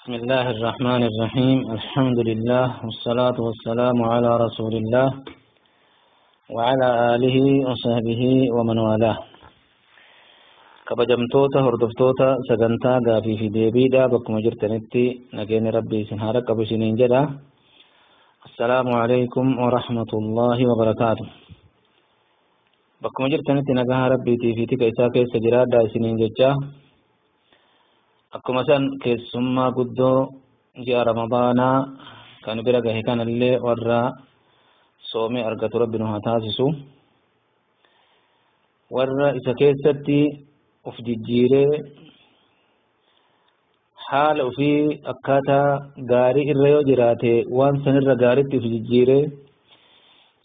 بسم الله الرحمن الرحيم. الحمد لله والصلاة والسلام على رسول الله وعلى آله وصحبه ومن والاه. Kabajamtoota hordoftoota sagantaa gaafii fi deebiidha, bakkuma jirtanitti nageenya Rabbii isin haa qabu isiniin jedha. Assalaamu alaikum warahmatullaahi wabarakaatu. Bakkuma jirtanitti nagaa Rabbiitii fi tika isaa keessa jiraadhaa isiniin jecha. Akkuma san keessummaa guddoo ji'a Ramadaanaa kan bira gahe kanallee warra soomee argatu Rabbi nu haa taasisu. Warra isa keessatti uf jijjiiree haala ofii akkaataa gaarii irra yoo jiraate waan sanirra gaariitti uf jijjiiree,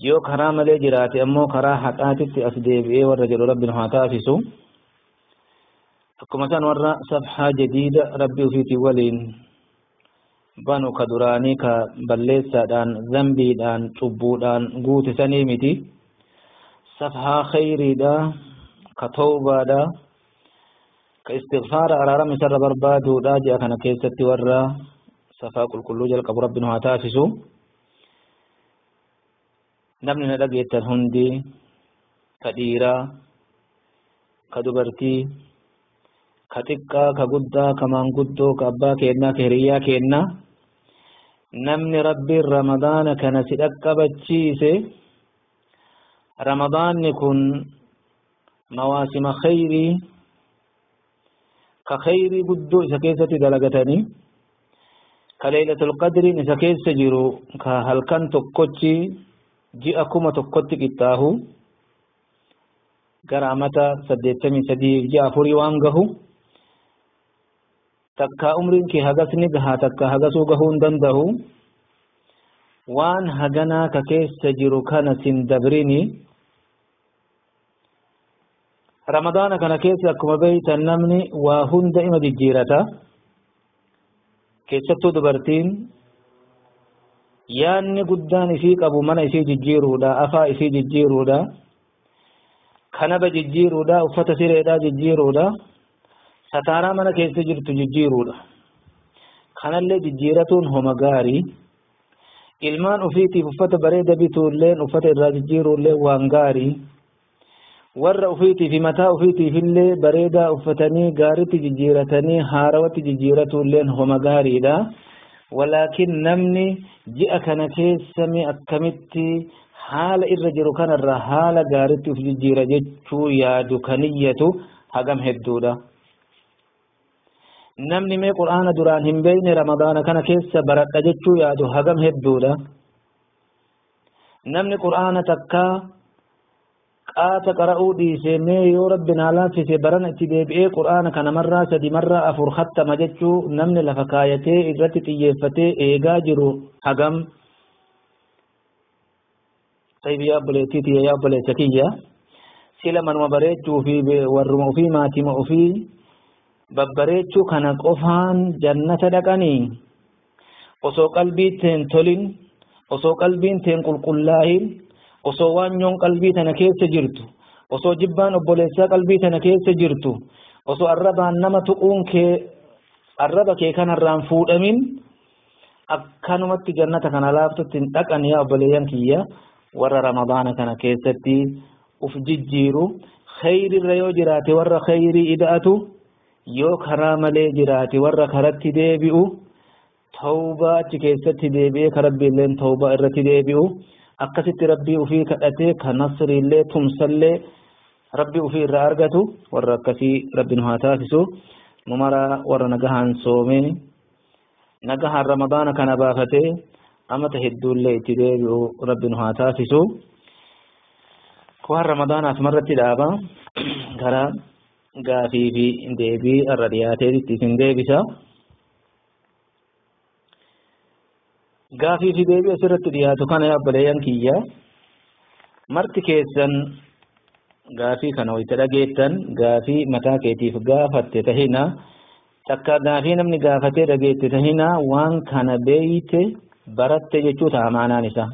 yoo karaa malee jiraate ammoo karaa haqaatitti as deebi'ee warra jedhu Rabbi nu haa taasisu. Akkuma san warra safhaa jadiida Rabbi ofiitii waliin banu, ka duraanii ka balleessaadhaan, zambiidhaan, cubbuudhaan guute sanii miti, safhaa khayriidha, ka tawbaadha, ka istighfaara, araarama isarra barbaaduudha, ji'a kana keessatti warra safaa qulqulluu jalqabu Rabbi nu haa taasisu. Namni na dhageettan hundi, ka dhiiraa, ka dubartii, ka xiqqaa, ka guddaa, ka maanguddoo, ka abbaa keennaa, ka hiriyyaa keennaa, namni Rabbiin Ramadaana kana si dhaqqabachiise, Ramadaanni kun mawaasima khayrii, ka khayrii guddoo isa keessatti dalagatanii, ka Leeylatul Qadriin isa keessa jiru, ka halkan tokkochi ji'a 1000tti qixxaahu, gara amata 83 ji'a 4 waan gahu, takka umriin kee hagas ni gaha, takka hagasuu gahuu hin danda'u. Waan haganaa ka keessa jiru kana sin dabrini. Ramadaana kana keessa akkuma beeytan namni waa hunda ima jijjiirata. Keessattuu dubartiin yaanni guddaan isii qabu mana isii jijjiiruudha, afaa isii jijjiiruudha, kanaba jijjiiruudha, uffata sireedhaa jijjiiruudha, sataaraa mana keessa jirtu jijjiiruudha. Kanallee jijjiiratuun homa gaarii. Ilmaan ufiitiif uffata bareeda bituulleen, uffata irraa jijjiiruullee waan gaarii. Warra ufiitii fi mataa ufiitiif illee bareedaa uffatanii gaariitti jijjiiratanii haarawatti jijjiiratuulleen homa gaariidha. Walaakin namni ji'a kana keessa mee akkamitti haala irra jiru kanarraa haala gaariitti uf jijjiira jechuu yaadu kaniyyatu hagam hedduudha. Namni mee Qur'aana duraan hin beekne Ramadaana kana keessa baradha jechuu yaadu hagam hedduudha. Namni Qur'aana takkaa qaata qara'uu dhiise mee yoo Rabbi naa laaffise barana itti deebi'ee Qur'aana kana marraa 3 marraa 4 khattama jechuu namni lafa kaayatee irratti xiyyeeffatee eegaa jiru hagam. Tayyib, yaa obboleettii tiyya, yaa obboleessa kiyya, sila manuma bareechuu fi warruma ofii, maatima ofii babbareechuu kana qofaan jannata dhaqanii, osoo qalbii teen tolin, osoo qalbiin teen qulqullaahin, osoo waanyoon qalbii tana keessa jirtu, osoo jibbaan obboleessaa qalbii tana keessa jirtu, osoo arrabaan nama tuquun kee arraba kee kanarraan fuudhamin, akkanumatti jannata kana laaftutti hin dhaqan? Yaa obboleeyyan kiyya, warra Ramadaana kana keessatti uf jijjiiru, khayrirra yoo jiraate warra khayrii ida'atu, yoo karaa malee jiraate warra karatti deebi'u, tawbaa achi keessatti deebi'ee ka Rabbiilleen tawbaa irratti deebi'u, akkasitti Rabbii ufii kadhatee ka nasriillee tumsallee Rabbii ufii irraa argatu, warra akkasii Rabbi nu haa taasisu. Nu maraa warra nagahaan soomee nagahaan Ramadaana kana baafatee amata hedduullee itti deebi'u Rabbi nu haa taasisu. Waan Ramadaana asumarratti dhaaba, gara gaafii fi deebii irra dhiyaateetitti isin deebisa. Gaafii fi deebii asirratti dhiyaatu kana, yaa obboleeyyan kiyya, marti keessan gaafii kana wayita dhageettan gaafii mataa keetiif gaafatte tahina, takka gaafii namni gaafatee dhageette tahina, waan kana beeyte baratte jechuu ta'a maanaan isaa.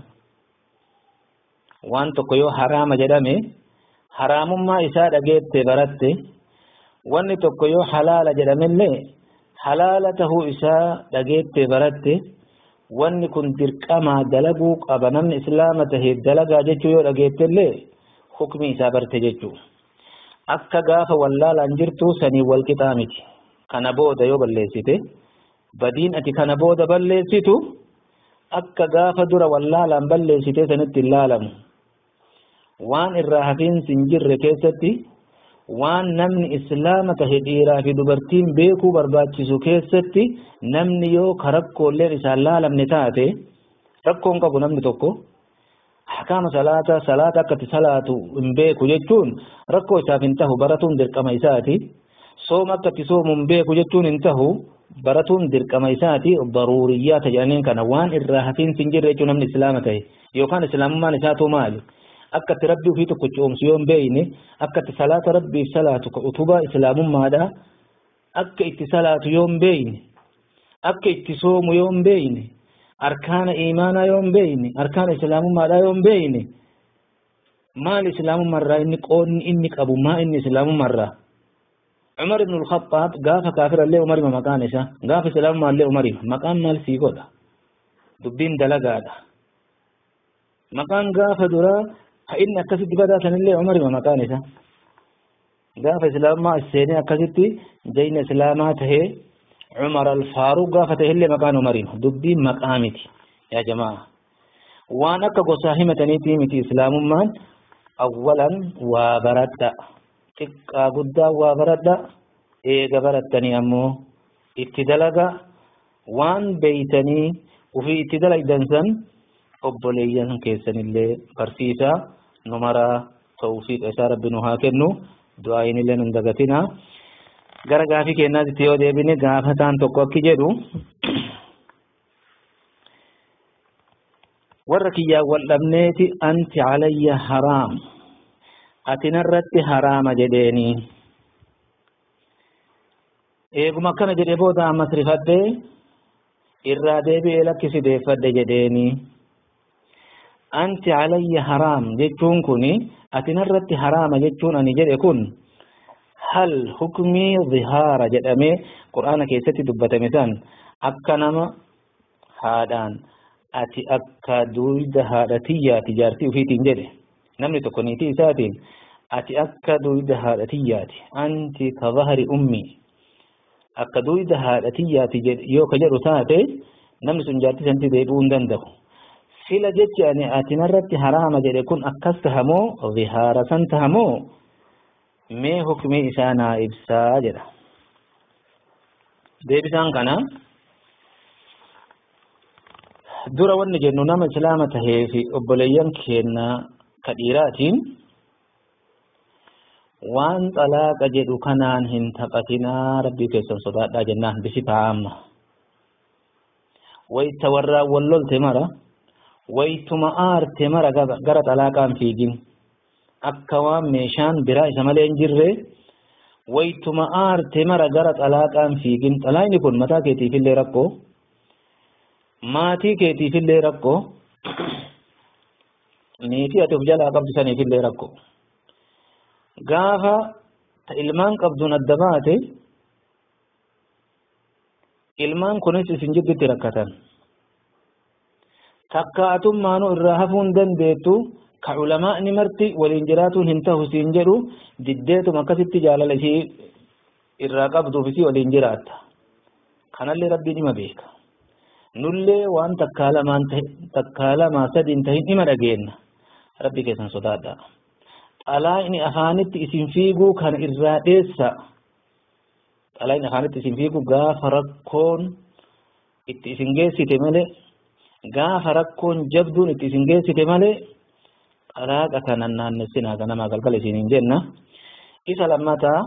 Waan tokko yoo haraama jedhame haraamummaa isaa dhageette baratte, wanni tokko yoo halaala jedhamellee Halaala tahuu isaa dhageette baratte, wanni kun dirqamaa dalaguu qaba namni islaama tahe dalagaa jechuu yoo dhageettellee hukmi isaa barte jechuu. Akka gaafa wallaalaan jirtu sanii wal qixaa miti. Kana booda yoo balleessite, badiin ati kana booda balleessitu akka gaafa dura wallaalaan balleessite sanitti hin laalamu. Waan irraa hafiinsi hin jirre keessatti, waan namni islaama tahe dhiiraa fi dubartiin beekuu barbaachisu keessatti, namni yoo karakkoolleen isaan laalamne taate rakkoon qabu. Namni tokko ahkaama salaata, salaata akka itti salaatu hin beeku jechuun rakkoo isaaf hin tahu, baratuun dirqama isaati. Sooma akka itti soomu hin beeku jechuun hin tahu, baratuun dirqama isaati. Daruuriyyaata jedhaniin kana, waan irraa hafiinsi hin jirre jechuun namni islaama tahe yookaan islaamummaan isaatu maali? Akka itti rabbii ofii tokko oomsu yoo hin beeyne, akka itti salaata rabbiif salaatu ka utubaa islaamummaadha akka itti salaatu yoo hin beeyne, akka itti soomu yoo hin beeyne, arkaana iimaanaa yoo hin beeyne, arkaana islaamummaadha yoo hin beeyne, maal islaamummaarraa inni qoonni inni qabu? Maa inni islaamummaarraa? Umar ibn al-Khattab gaafa kaafirallee Umarima maqaan isaa, gaafa islaamummaallee Umarima maqaan. Maal sii godha? Dubbiin dalagaadha. Maqaan gaafa duraa ka inni akkasitti badaa sanillee Umarima maqaan isaa. Gaafa islaamummaa seenee akkasitti jayna islaamaa tahee Umar al-Faaruq gaafa tahillee maqaan Umarima. Dubbiin maqaa miti yaa jamaa. Waan akka gosaa himataniitii miti islaamummaan. Awwalan waa baradha, xiqqaa guddaa waa baradha. Eega barattanii ammoo itti dalaga. Waan beeytanii ufii itti dalagdan san obboleeyyan keessanillee barsiisaa. Nu maraa tawfiiqa isaa rabbi nu haa kennu, du'aayinillee nun dagatina. Gara gaafii kennaatitti yoo deebine, gaafataan tokko akki jedhu: warra kiyyaan wal dhabneeti, "Anti calayya haraam," ati narratti haraama jedheeni. Eeguma akkana jedhe booda ammas rifadhee irraa deebi'ee lakkisi deeffadhe jedheeni. "Anti calayya haraam" jechuun kuni, ati narratti haraama jechuun ani jedhe kun, hal hukmii zihaara jedhamee Qur'aana keessatti dubbatame san, akka nama haadhaan "ati akka duyda haadha tiyyaati" jaartii ufiitiin jedhe, namni tokko niitii isaatiin "ati akka duyda haadha tiyyaati," "anti ka zahri ummi," akka duyda haadha tiyyaati yoo ka jedhu taate, namni sun jaartii sanitti deebi'uu hin danda'u. Sila jechi ani "ati narratti haraama" jedhe kun akkas tahamoo, zihaara san tahamoo, mee hukmii isaa naa ibsaa jedha. Deebisaan kana dura wanni jennu, nama islaama tahee fi obboleeyyan keenya ka dhiiraatiin waan xalaaqa jedhu kanaan hin taphatinaa, rabbii keessan sodaadhaa jennaan. Bisitaa amma wayta warraa wal lolte mara, waytuma aarte mara gara xalaaqaan fiigin. Akka waan meeshaan biraa isa malee hin jirre waytuma aarte mara gara xalaaqaan fiigin. Xalaaqni kun mataa keetiifillee rakkoo, maatii keetiifillee rakkoo, niitii ati of jalaa qabdu saniifillee rakkoo. Gaafa ta ilmaan qabduun adda baate, ilmaan kunis isin jidduutti rakkatan. Takka atummaanuu irraa hafuu hin dandeettu. Ka ulamaa'ni marti waliin jiraatuun hin tahu siin jedhu diddeetuma akkasitti jaalala isii irraa qabduuf isii waliin jiraatta. Kanallee rabbiin ima beeka. Nullee waan takkaa lamaan, takkaa lamaa sadiin tahin ima dhageenna. Rabbi keessan sodaadha. Xalaa'ini afaanitti isin fiiguu kana irraa dheessa. Xalaa'ini afaanitti isin fiiguu gaafa rakkoon itti isin geessite malee, gaafa rakkoon jabduun itti isin geessite malee, xalaaqa kana naannessinaa ganamaa galgala isin hin jenna. Isa lammataa,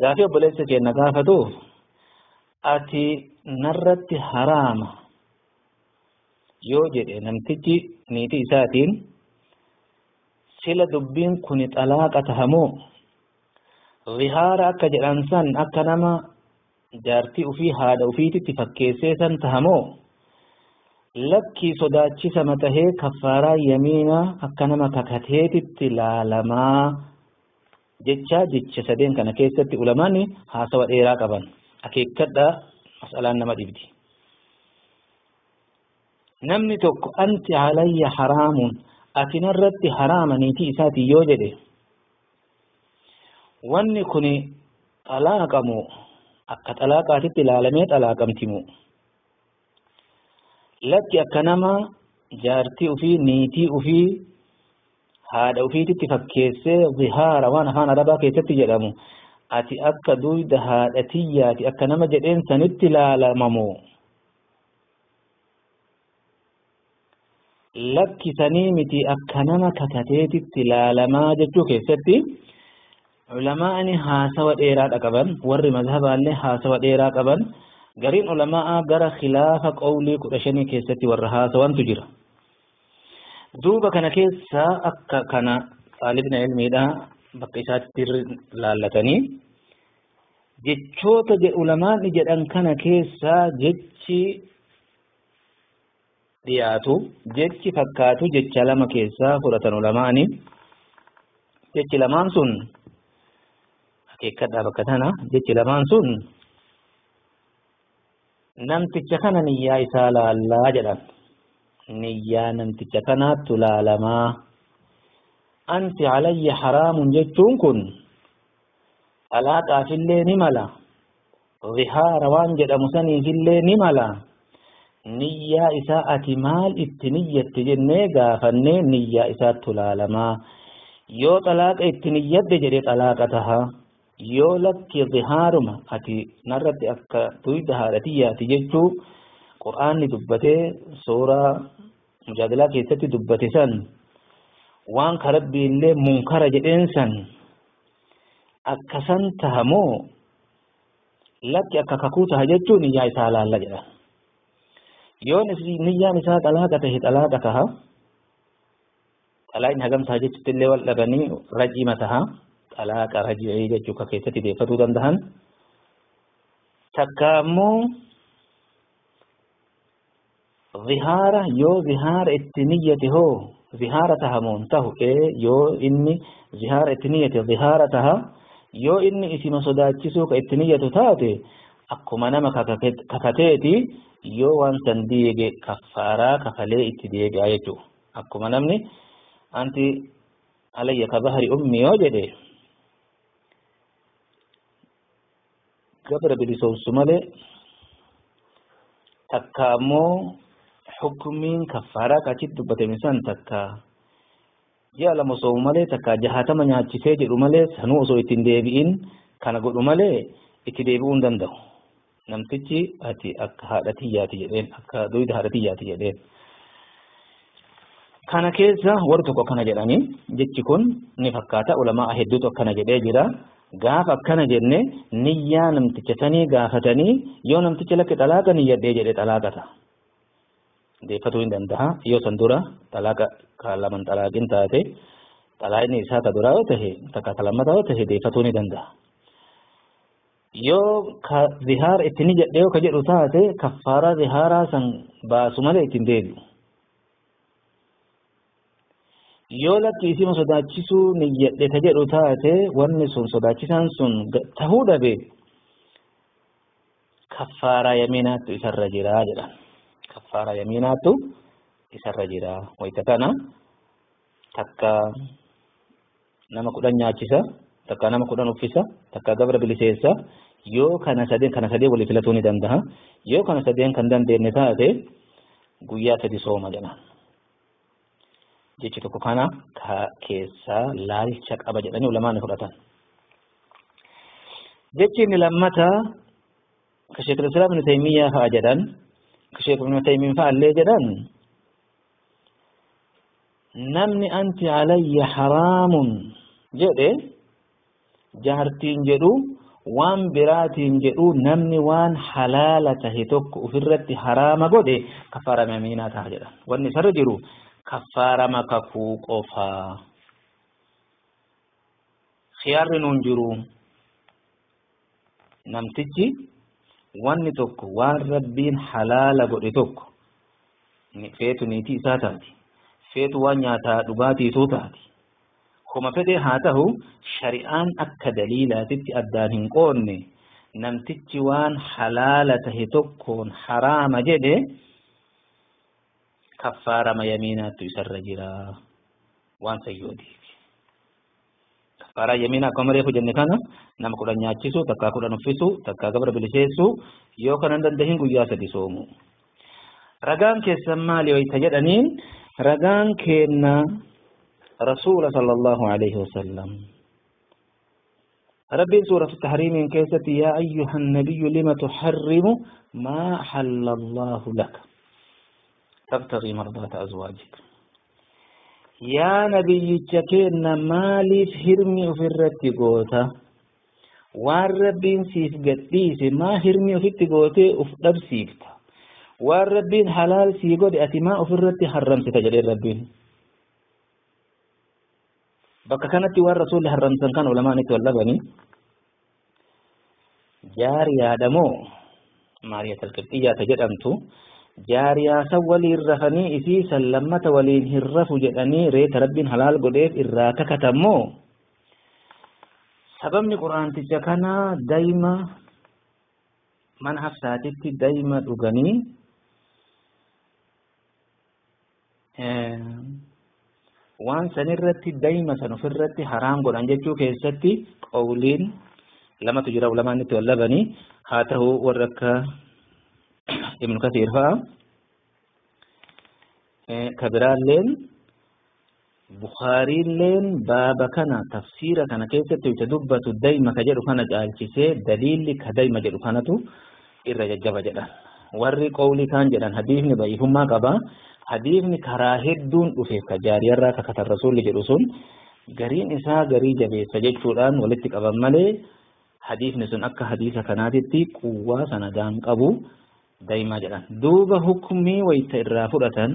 gaafii obboleessa keenya gaafatuuf, ati narratti haraama yoo jedhe namtichi niitii isaatiin, sila dubbiin kun xalaaqa tahamoo, zihaara akka jedhan san, akka nama jaartii ufii haadha ufiititti fakkeessee san tahamoo, lakkii sodaachisa matahee kaffaaraa yamiinaa akka nama kakateetitti laalamaa jecha, jecha sadeen kana keessatti ulamaanni haasawa dheeraa qaban. Akeekkadha, mas'alaan nama dhibdi. Namni tokko anti alayya haraamun, ati narratti haraama niitii isaatii yoo jedhe, wanni kun xalaaqamu akka xalaaqaatitti ilaalamee xalaaqamtimu? Lakki, akka nama jaartii ufii, niitii ufii haadha ufiititti fakkeessee zihaara waan afaan Arabaa keessatti jedhamu, ati akka duyda haadha tiyyaati akka nama jedheen sanitti ilaalamamu? Lakkisanii miti, akka nama kakateetitti ilaalamaa jechuu keessatti ulamaa'ni haasawa dheeraadha qaban. Warri mazhabaallee haasawa dheeraa qaban. Gariin ulamaa'a gara khilaafa qawlii 15 keessatti warra haasawantu jira. Duuba kana keessa akka kana xaalibna ilmiidha bakka isaatti laallatanii jechoota ulamaa'ni jedhan kana keessaa jechi dhiyaatu, jechi fakkaatu, jecha lama keessaa fudhatan ulamaa'ni. Jechi lamaan sun, akeekkadhaa bakka tana, jechi lamaan sun namticha kana niyyaa isaa laallaa jedhan. Niyyaa namticha kanaattu laalamaa. Anti alayya haraamun jechuun kun xalaaqaafillee ni mala, zihaara waan jedhamu saniifillee ni mala. Niyyaa isaa ati maal itti niyyatte jennee gaafannee niyyaa isaattu laalamaa. Yoo xalaaqa itti niyyadde jedhe, xalaaqa taha. Yoo lakki, zihaaruma ati narratti akka duyda haadha tiyyaati jechuu Qur'aanni dubbatee suuraa Mujaadilaa keessatti dubbate san, waan ka Rabbii illee munkara jedheen san akkasan taha moo lakki akka kakuu taha jechuu niyyaa isaa laalla jedha. Yoo niyyaan isaa xalaaqa tahe, xalaaqa taha. Xalaaqni hagam taha jechutti illee wal dhabanii, rajima taha, xalaaqa rajii jechuu ka keessatti deeffatuu danda'an. Takka ammoo zihaara, yoo zihaara itti niyyate hoo zihaara taha moo hin tahu? Ee, yoo inni zihaara itti niyyate zihaara taha. Yoo inni isima sodaachisuu ka itti niyyatu taate, akkuma nama kakateeti, yoo waan san diige kaffaaraa kafalee itti deebi'a jechuudha. Akkuma namni anti alayya ka bahri ummi yoo jedhe, gabra bilisoomsu malee, takka ammoo hukumiin kaffaaraa ka achitti dubbatame san, takka ji'a 2 soomu malee, takka 60 nyaachisee jedhu malee, sanuu osoo ittiin deebi'in kana godhu malee itti deebi'uu hin danda'u. Namtichi ati akka haadha tiyyaati jedheen, akka duyda haadha tiyyaati jedheen. Kana keessa warri tokko akkana jedhanii, jechi kun ni fakkaata, ulamaa hedduutu akkana jedhee jira. Gaafa akkana jenne niyyaa namticha sanii gaafatanii, yoo namticha lakki xalaaqa niyyadhee jedhe, xalaaqata. Deeffatuu hin danda'a. Yoo san dura xalaaqa ka laman xalaaqin taate, xalaaqni isaa ka duraa yoo tahe, takka ka lammataa yoo tahe, deeffatuu ni danda'a. Yoo ka zihaara itti ni jedhee yoo ka jedhu taate, kaffaaraa zihaaraa san baasu malee ittiin deebi'u. Yoo lakki isima sodaachisuu niyyadhe ka jedhu taate, wanni sun sodaachisaan sun tahuu dhabe, kaffaaraa yamiinaattu isarra jira jedhan. Kaffaaraa yamiinaattu isarra jira. Wayita kana takka nama 10 nyaachisa, takka nama 10 uffisa, takka gabra biliseessa. Yoo kana sadeen, kana sadeen walii filatuu ni danda'a. Yoo kana sadeen kan dandeenye taate, guyyaa 3 sooma jedhan. Jechi tokko kana ka keessaa laalcha qaba jedhanii ulamaan fudhatan. Jechi inni lammataa ka Sheekul Islaam Ibn Taymiyaa fa'a jedhan, ka Sheekh Ibn Taymiin fa'a illee jedhan, namni anti alayya haraamun jedhe, jaartiin jedhu, waan biraatiin jedhu, namni waan halaala tahe tokko ofirratti haraama godhe kafaara yamiinaa taha jedhan. Wanni isarra jiru kaffaarama kakuu qofaa. Khiyaarri nuun jiru. Namtichi wanni tokko waan Rabbiin halaala godhe tokko, feetu niitii isaa taati, feetu waan nyaataa dhugaatiituu taati, homa fedhee haa ta'u, shari'aan akka daliilaatitti addaan hin qoonne. Namtichi waan halaala tahe tokkoon haraama jedhe kaffaarama yamiinaattu isarra jira waan sayyoodiif. Kaffaaraa yamiinaa akkuma reefu jenne kana nama 10 nyaachisu, takkaa 10 uffisu, takkaa gabra biliseessu, yoo kana hin dandahin guyyaa 3 soomu. Ragaan keessan maali wayta jedhaniin ragaan keenna rasuula sallallahu alaihi wasallam. ربي سورة التحريم كيست يا أيها النبي لم تحرم ما أحل الله لك تبتغي مرضات أزواجك. يا نبي كينا مالي هرمي في الرتقوتا والربين سيف قديس ما هرمي في التقوتي أفضل سيفتا والربين حلال سيقود أتما في الرت حرم ستجري الربين. Bakka kanatti waan rasuulli harramsan kan ulamaan itti wallabanii jaariyaadha moo Maariyatal Qibxiyyaa jedhamtu jaariyaa san waliin rafanii isii san lammata waliin hin rafu jedhanii reeta rabbiin halaal godheef irraa kakatan moo sababni quraanticha kanaa dayma mana Hafsaatitti dayma dhuganii waan sanirratti dayma san ofirratti haraam godhan jechuu keessatti qawliin lamatu jira ulamaan itti wallabanii. Haa ta'u warra akka Ibnu Kasiir fa'a kabiraalleen Bukhaariilleen baaba kana tafsiira kana keessatti wayita dubbatu dayma ka jedhu kana caalchisee daliilli ka dayma jedhu kanatu irra jajjaba jedhan. Warri qawlii kaan jedhan hadiifni baay'ifummaa qaba. Hadiifni karaa hedduun dhufeef ka jaariyarraa kakatan rasuulli jedhu sun gariin isaa garii jabeessa jechuudhaan walitti qaban malee hadiifni sun akka hadiisa kanaatitti quwwaa sanadaan qabu daymaa jedhan. Duuba hukumii wayita irraa fudhatan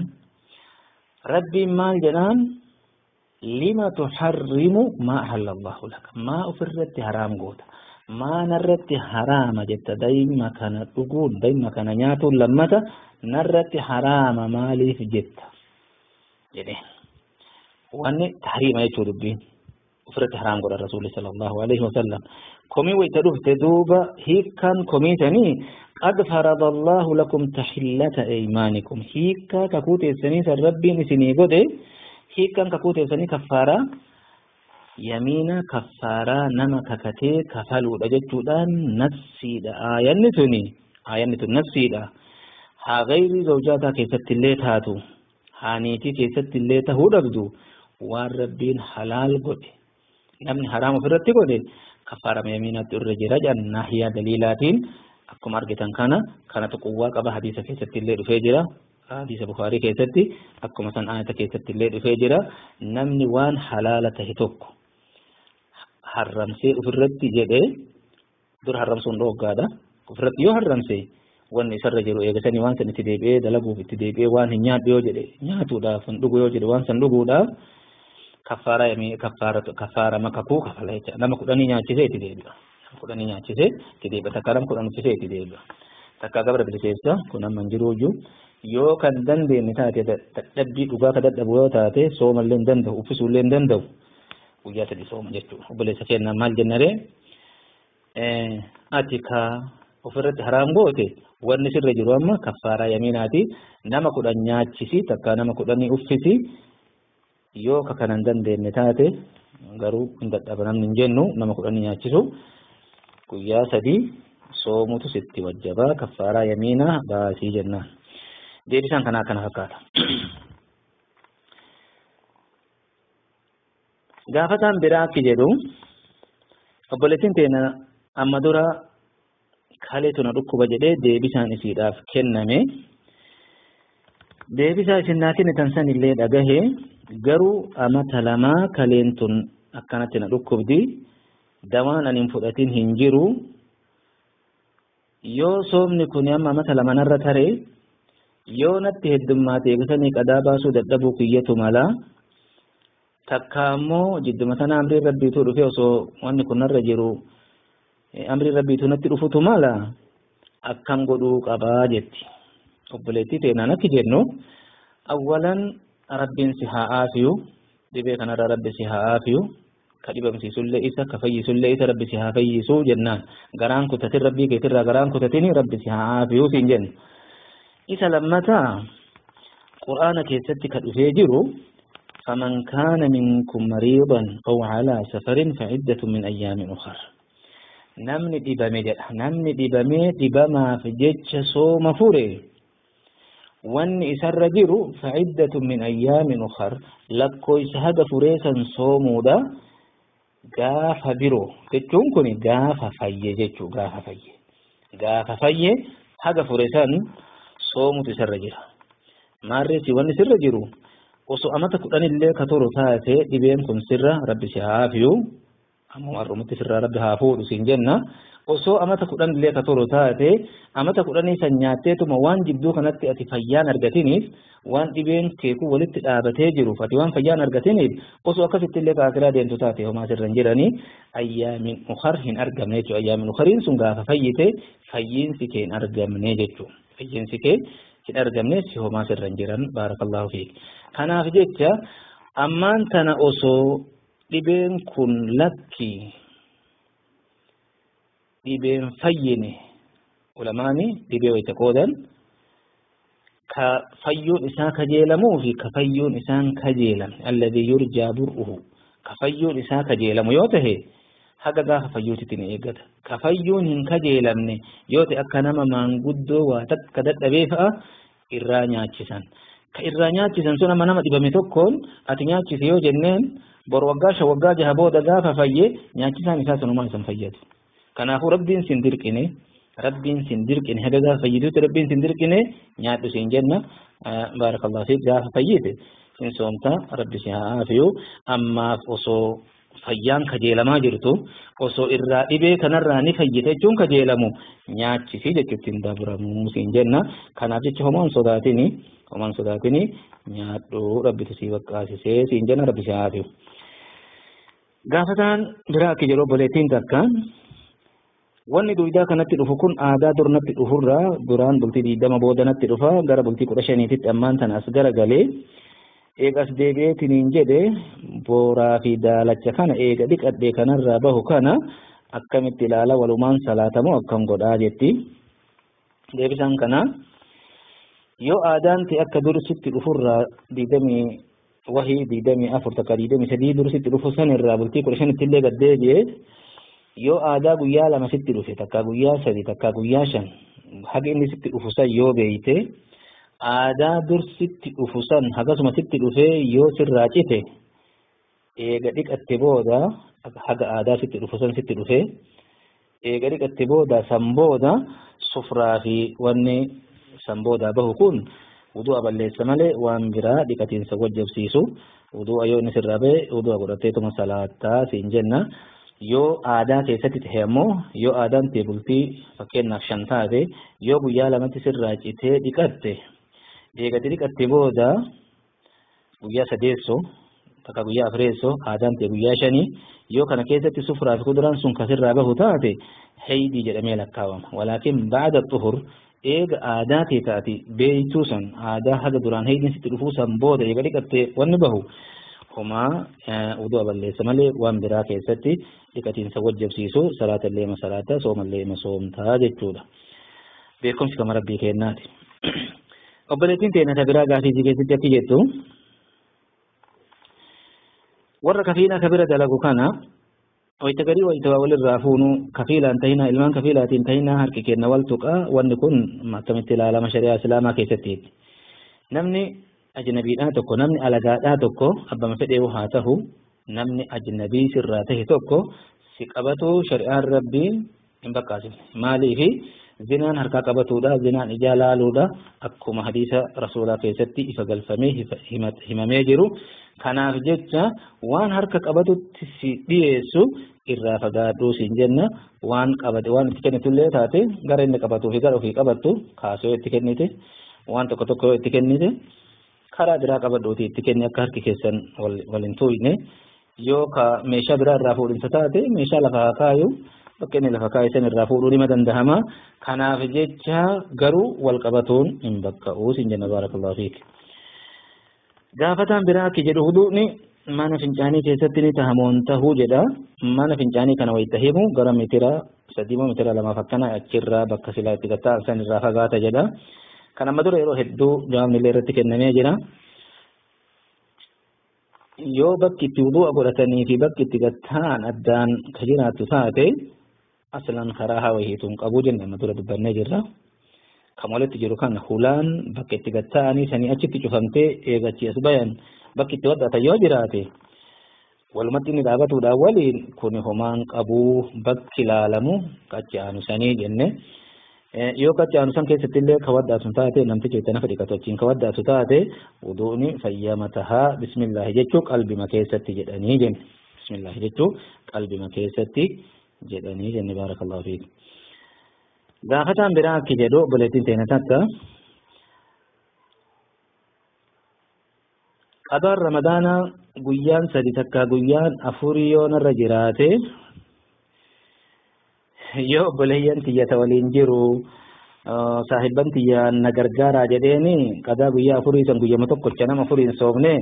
rabbiin maal jedhaan lima tuharrimu maa ahalla Allahu laka maa ofirratti haraam goota maa narratti haraama jetta dayma kana dhuguun dayma kana nyaatuun lammata narratti haraama maaliif jetta jedheen. Wanni tahriima jechuu dubbiin ofirratti haraam godha rasuulli sallallahu alaihi wasallam. Komii wayita dhufte duuba hiikkaan komiitanii qad farada Allahu lakum tahillata aymaanikum hiikkaa kakuu teessanii san rabbiin isinii godhe hiikkaan kakuu teessanii kaffaaraa yamiina kaffaaraa nama kakatee kafaluudha jechuudhaan nafsiidha. Aayanni tuni aayanni tun nafsiidha. Haa gayrii zawjaataa keessatti illee taatu haa niitii keessatti illee tahuu dhabdu waan rabbiin halaal godhe namni haraam ofirratti godhe kaffaarama yamiinaatti irra jira jedhan naahiyaa daliilaatiin akkuma argitan kana kanatu quwwaa qaba hadiisa keessatti illee dhufee jira. Hadiisa Bukaarii keessatti akkuma san aayata keessatti illee dhufee jira. Namni waan halaala tahe tokko harramsee ofirratti jedhee dura harramsuun dhooggaadha. Ofirratti yoo harramsee wanni isarra jiru eegasanii waan san itti deebi'ee dalaguuf itti deebi'ee waan hin nyaadhu yoo jedhe nyaatuudhaaf hin dhugu yoo jedhe waan san dhuguudhaaf kaffaara makakuu kafala jecha. Nama 10 nyaachisee itti deebi'a. Nama 10 nyaachisee itti deebi'a. Takka nama 10 uffisee itti deebi'a. Takka gabra biliseessa kun amma hin jiru iyyuu yoo kan dandeenye taate dadhabbii dhugaa ka dadhabu yoo taate soomallee hin danda'u uffisuullee hin danda'u guyyaa 3 sooma jechuudha. Obboleessa keenya maal jennaree ati ka ofirratti haraam goote wanni sirra jiru amma kaffaaraa yamiinaati nama 10 nyaachisi takka nama 10 uffisi yoo ka kana hin dandeenye taate garuu hin dadhaba namni hin jennu nama 10 nyaachisu guyyaa 3 soomutu sitti wajjabaa kaffaaraa yamiinaa baasii jennaan. Deebisaan kanaa kana fakkaata. Gaafataan biraa akki jedhu obboleettiin teenya amma dura kaleetu na dhukkuba jedhee deebisaan isiidhaaf kenname. Deebisaa isin naa kennitan san illee dhagahe garuu amata 2 kaleen tun akkanatti na dhukkubdi dawaan ani hin fudhatin hin jiru yoo soomni kun amma amata 2 narra tare yoo natti heddummaate eegasanii qadaa baasuu dadhabuu kiyyatu mala takka ammoo jidduma sana amriin rabbiitu dhufe osoo wanni kun narra jiru amriin rabbiitu natti dhufutu mala akkam godhuu qabaa jetti. Obboleettii teenaan akki jennu awwalan rabbiin si haa aafiyu dhibee kanarra rabbi si haa aafiyu Ka dhibamsiisullee isa, ka fayyisullee isa. Rabbi si haa fayyisuu jennaan. Garaan kutatin, rabbii keetirraa garaan kutatini, rabbi si haa aafiyuu siin jenna. Isa lammataa qur'aana keessatti ka dhufee jiru: فمن كان منكم مريضا أو على سفر فعدة من أيام أخر. Namni dhibame jedha, namni dhibamee dhibamaaf jecha sooma fure, wanni isarra jiru فعدة من أيام أخر, lakkoofsa haga fureessan soomuudha. Gaafa biroo jechuun kun gaafa fayye jechuu, gaafa fayye, gaafa fayye haga fure san soomutu isarra jira. Maarreessi wanni sirra jiru osoo amata 10illee ka turu taate dhibeen kun sirra, rabbi si haa aafiyu, ammoo har'umatti sirraa rabbi haa fuudhu siin jenna, osoo amata 10illee ka turu taate, amata 10 san nyaatteetuma waan jidduu kanatti ati fayyaan argatiniif, waan dhibeen keekuu walitti dhaabatee jiruuf ati waan fayyaan argatiniif, osoo akkasitti illee kaakiraa deemtu taate homaa sirra hin jiranii. أيام أخر hin argamne jechuudha. أيام أخر iin sun gaafa fayyite, fayyiinsi kee hin argamne jechuudha. Fayyiinsi kee hin argamne, si homaa sirra hin jiran. بارك الله فيك. Kanaaf jecha ammaan tana osoo dhibeen kun lakki dhibeen fayyine, ulamaani dhibee wayita qoodan, ka fayyuun isaa kajeelamuu fi ka fayyuun isaan kajeelamne, الذي يرجى برؤه, ka fayyuun isaa kajeelamu yoo tahe haga gaafa fayyuutitti ni eeggata. Ka fayyuun hin kajeelamne yoo ta'e, akka nama maanguddoo waa takka dadhabee fa'a, irraa nyaachisan. Ka irraa nyaachisan sun amma nama dhibame tokkoon ati nyaachise yoo jenneen, bor waggaa 5, waggaa 6 booda gaafa fayye nyaachisaan isaa sunumaa isan fayyadu. Kanaafuu rabbiin sin dirqine, rabbiin sin dirqine. Haga gaafa fayyituutti rabbiin sin dirqine, nyaadhu siin jenna. بارك الله فيك. Gaafa fayyite sin soomta. Rabbi si haa aafiyu. Ammaaf osoo fayyaan kajeelamaa jirtu, osoo irraa dhibee kanarraa ni fayyite jechuun kajeelamu, nyaachisii jechuutti hin dabramuu siin jenna. Kanaaf jecha homaan sodaatini, homaan sodaatini, nyaadhu, rabbitu sii baqqaasisee siin jenna. Rabbi si haa aafiyu. Gaafataan biraa akka jedhu, obboleettiin takka wanni duydaa kanatti dhufu kun aadaa dur natti dhufurraa duraan bultii 20 booda natti dhufa, gara bultii 15tti ammaan tana as gara galee, eega as deebi'eetiniin jedhe, booraa fi daalacha kana eega dhiqadhee kanarraa bahu kana akkamitti ilaala? Walumaan salaatamoo akkam godhaa jetti. Deebisaan kana, yoo aadaan ta'e akka dur sitti dhufurraa digdamii wahii, 24, takka 23 dur sitti dhufu san irraa bultii 15tti illee gad deebi'ee, yoo aadaa guyyaa 2 sitti dhufe, takka guyyaa 3, takka guyyaa 5, haga inni sitti dhufu san yoo beeyte, aadaa dur sitti dhufu san hagasuma sitti dhufee yoo sirraa cite, eega dhiqatte booda, haga aadaa sitti dhufu san sitti dhufee eega dhiqatte booda, san booda sufraa fi wanni san booda bahu kun wudu'a balleessa malee waan biraa dhiqatiinsa wajjabsiisu. Wudu'a yoo inni sirraa bahe wudu'a godhatteetuma salaattaa siin jenna. Yoo aadaa keessatti tahe ammoo, yoo aadaan ta'e bultii fakkeenyaaf 5 taate, yoo guyyaa 2tti sirraa citee dhiqatte, eegatti dhiqatte booda guyyaa sadeessoo, takka guyyaa afreessoo, aadaan ta'e guyyaa 5, yoo kana keessatti sufraa fi kuduraan sun kasirraa bahu taate, heydii jedhamee lakkaawama. ولكن بعد الطهر, eega aadaa ta'e taati beeytuu san, aadaa haga duraan heydiin sitti dhufuu san booda eega dhiqatte wanni bahu homaa wudu'a balleessa malee waan biraa keessatti dhiqatiinsa wajjabsiisu. Salaata illee ma salaata, sooma illee ma soomtaa jechuudha. Beekumsi kama rabbii kennaati. Obboleettiin teenya ta biraa gaafii keessatti akki jettu, warra kafiilaa kabira dalagu kana wayita garii wayita waa walirraa fuunu, kafiilaan tahina, ilmaan kafiilaatiin tahina, harki kenna wal tuqaa, wanni kun akkamitti ilaalama shari'aa islaamaa keessatti? Namni ajnabiidhaa tokko, namni alagaadhaa tokko, abbama fedhee haa tahu, namni ajnabii sirraa tahe tokko si qabatu shari'aan rabbii hin bakkaasifne. Maaliifi? Zinaan harkaa qabatuudha, zinaan ijaa laaluudha, akkuma hadiisa rasuulaa keessatti ifa galfamee himamee jiru. Kanaaf jecha waan harka qabatutti si dhiyeessu irraa fagaadhuu siin jenna. Waan qabate waan itti kennitullee taate, gara inni qabatuu fi gara ofii qabattu kaasoo itti kennite, waan tokko tokko yoo itti kennite, karaa biraa qabadhuuti itti kenni, akka harki keessan wal hin tuuyne. Yoo ka meeshaa biraa irraa fuudhinsa taate, meeshaa lafa haa kaayu, bakka inni lafa kaayu san irraa fuudhuu nima dandahama. Kanaaf jecha garuu wal qabatuun hin bakka'uu siin jenna. بارك الله فيك. Gaafataan biraa akki jedhu, huduuni Mana fincaanii keessatti ni tahamoon tahuu jedha. Mana fincaanii kana wayita himu gara mitira 3 moo mitira 2 akkana achirraa bakka silaa itti gatta'an san irraa fagaata jedha. Kan amma dura yeroo hedduu jawaabni illee irratti kennamee jira. Yoo bakki itti wudu'a godhatanii fi bakki itti gatta'an addaan ka jiraattu taate aslan karaa hawa hiituun qabu jenne amma dura dubbannee jirra. Kan walitti jiru kana hulaan bakka itti gatta'anii sanii achitti cufamtee eegachi as bayan bakki itti waddatan yoo jiraate walumatti inni dhaabatuudhaan waliin kun homaan qabuu bakki ilaalamu qachi aanu sanii jenne. Yoo qachi aanu san keessatti illee ka waddaatu taate namtichi itti nafa dhiqatu achiin ka waddaatu taate wuduuni fayyama tahaa bismillaahi jechuu qalbima keessatti jedhanii jenne. Bismillaahi jechuu qalbima keessatti jedhanii jenne. Baarakallahu fiik. Gaafataan biraa akki jedhu obboleettiin teenya takka qadaan ramadaanaa guyyaan 3 takka guyyaan 4 yoo narra jiraate yoo obboleeyyan tiyyata waliin jiru saahibban tiyya na gargaaraa jedheeni qadaa guyyaa 4 san guyyama tokkocha nama 4 hin soomne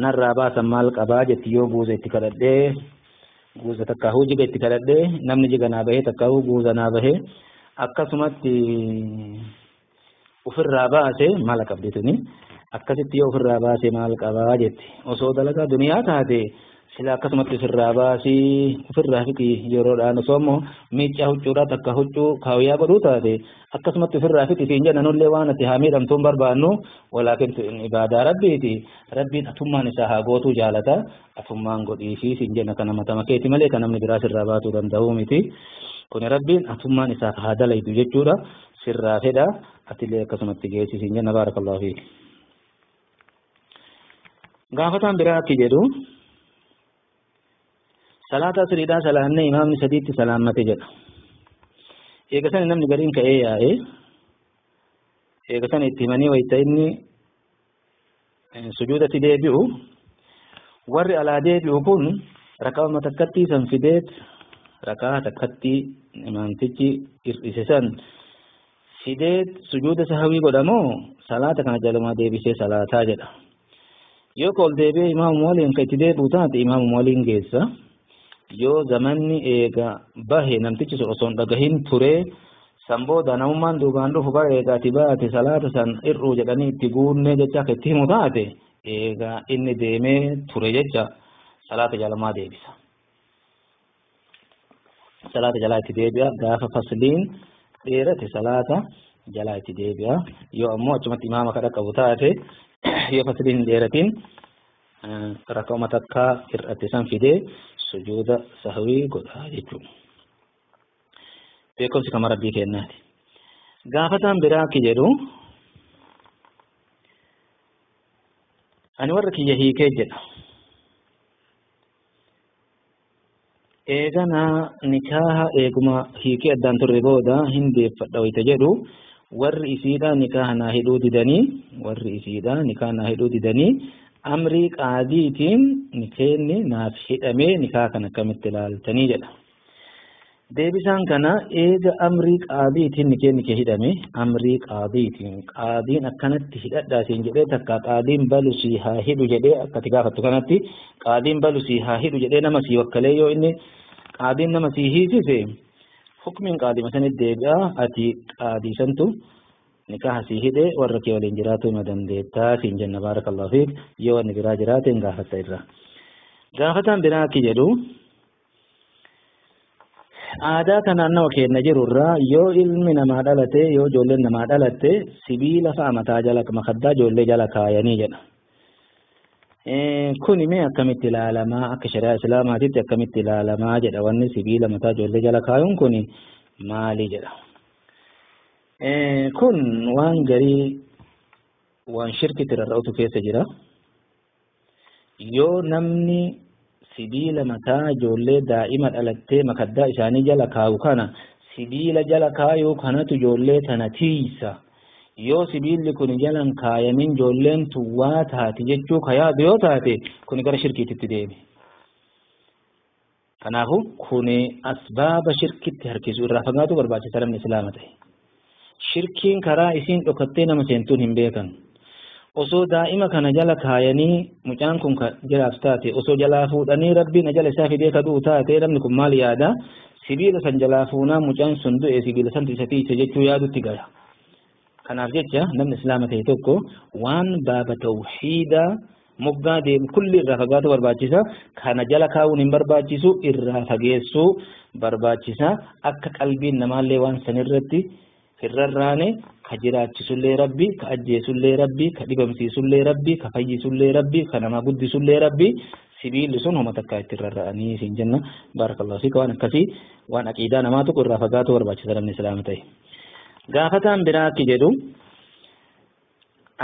narraa baasan maal qabaa jetti. Yoo guuza itti kadhadhee guuza takka huu jiga itti kadhadhee namni jiga naa bahee takka huu guuza naa bahee akkasumatti ofirraa baase maal qabdi tuni akkasitti yoo ofirraa baase maal qabaa jetti. Osoo dalagaa duniyaa taate sila akkasumatti ofirraa baasii ofirraa fixi yeroodhaan osoo immoo miiccaa huccuudhaa takka huccuu kaawiyyaa godhuu taate akkasumatti ofirraa fixi siin jenna nullee waan ati haa miidhamtuun barbaannu walaakin ibaadaa rabbiiti rabbiin atummaan isaa haa gootuu jaalata atummaan godhiifi siin jenna kana matama keeti malee kan namni biraa sirraa baatuu danda'uu miti. Kuni rabbiin atummaan isaaf haa dalaytu jechuudha sirraa fedha atillee akkasumatti geessi siin jenna. Baarakallahu fiik. Gaafataan biraa akki jedhu salaata asriidhaa salaannee imaamni 3tti salaammate jedha. Eega sana namni gariin ka'ee yaa'e eega sana itti himanii wayita inni sujuudatti deebi'u warri alaa deebi'u kun rakaa takkatti san fideet rakaa takkatti imaamtichi hir'ise san fideet sujuuda sahawii godhamoo salaata kana jalumaa deebisee salaataa jedha. Yoo ka ol deebi'ee imaamuma waliin ka itti deebi'u taate imaamuma waliin geessa. Yoo zamanni eega bahe namtichi sun osoo hin dhagahin ture san booda namummaan duubaan dhufu bara eega ati baate salaata san hir'uu jedhanii itti guunnee jecha akka itti himu taate eega inni deemee ture jecha salaata jalumaa deebisa. Salaata jalaa itti deebi'a gaafa fasliin dheerate salaata jalaa itti deebi'a. Yoo ammoo achumatti imaama kadha qabu taate yoo fasliin hin dheeratin rakkauma takkaa hir'ate san fidee sujuuda sahwii godha jechuudha. Beekumsi kama rabbii kennaati. Gaafataan biraa akki jedhu ani warra kiyya hiikee jedha. Eeganaa nikaaha eeguma hiikee addaan turre booda hin deeffadha wayita jedhu warri isiidhaa nikaaha naa hidhuu didanii warri isiidhaa nikaaha naa hidhuu didanii amrii qaadiitiin nikeenni naaf hidhamee nikaa kana akkamitti ilaaltanii jedha. Deebisaan kana eega amrii qaadiitiin nikeenni kee hidhame amrii qaadiitiin qaadiin akkanatti hidhadhaa siin jedhee takka qaadiin balu sii haa hidhu jedhee akka ati gaafattu kanatti qaadiin balu sii haa hidhu jedhee nama sii wakkalee yoo inni qaadiin nama sii hiisise hukmiin qaadima sanitti deebi'a ati qaadii santu nikaaha sii hidhee warra kee waliin jiraatu hima dandeettaa siin jenna. Baarakallahu fiik. Yoo wanni biraa jiraate hin gaafatta irra. Gaafataan biraa akki jedhu aadaa kanaan nama kenna jirurraa yoo ilmi namaa dhalate yoo ijoolleen namaa dhalatte sibiila fa'a mataa jala makaddaa ijoollee jala kaayanii jedha. Kuni mee akkamitti ilaalamaa akka shari'aa islaamaatitti akkamitti ilaalamaa jedha wanni sibiila mataa ijoollee jala kaayuun kuni maali jedha. Kun waan garii waan shirkitti rarra'utu keessa jira. Yoo namni sibiila mataa ijoollee daa'ima dhalattee makaddaa isaanii jala kaayu kana sibiila jala kaayuu kanatu ijoollee tana tiisa. Yoo sibiilli kun jalan kaayamin ijoolleen tun waa taati jechuu ka yaadu yoo taate kun gara shirkiititti deeme. Kanaafuu kuni asbaaba shirkitti harkisuu irraa fagaatu barbaachisa namni islaama ta'e. Shirkiin karaa isiin dhokattee nama seentuun hin beekan. Osoo daa'ima kana jala kaayanii mucaan kun ka jiraatu taate, osoo jalaa fuudhanii Rabbiin ajala isaa fidee ka du'u taate, namni kun maal yaada? Sibiila san jalaa fuunaa mucaan sun du'e sibiila santu isa tiise jechuu yaadutti gaya. Kanaaf jecha namni Islaama ta'e tokko waan baaba tawhiidaa moggaa deemu kulli irraa fagaatu barbaachisa. Kana jala kaa'uun hin barbaachisu, irraa fageessuu barbaachisa. Akka qalbiin namaallee waan sanirratti hin rarraane, ka jiraachisullee Rabbi, ka ajjeesullee Rabbi, ka dhibamsiisullee Rabbi, ka fayyisullee Rabbi, ka nama guddisullee Rabbi, sibiilli sun homa takkaa itti rarra'anii siin jenna. Baarakallahu fiika. Waan akkasii, waan aqiidaa namaa tokko irraa fagaatu barbaachisa namni Islaama ta'e. Gaafataan biraa akki jedhu,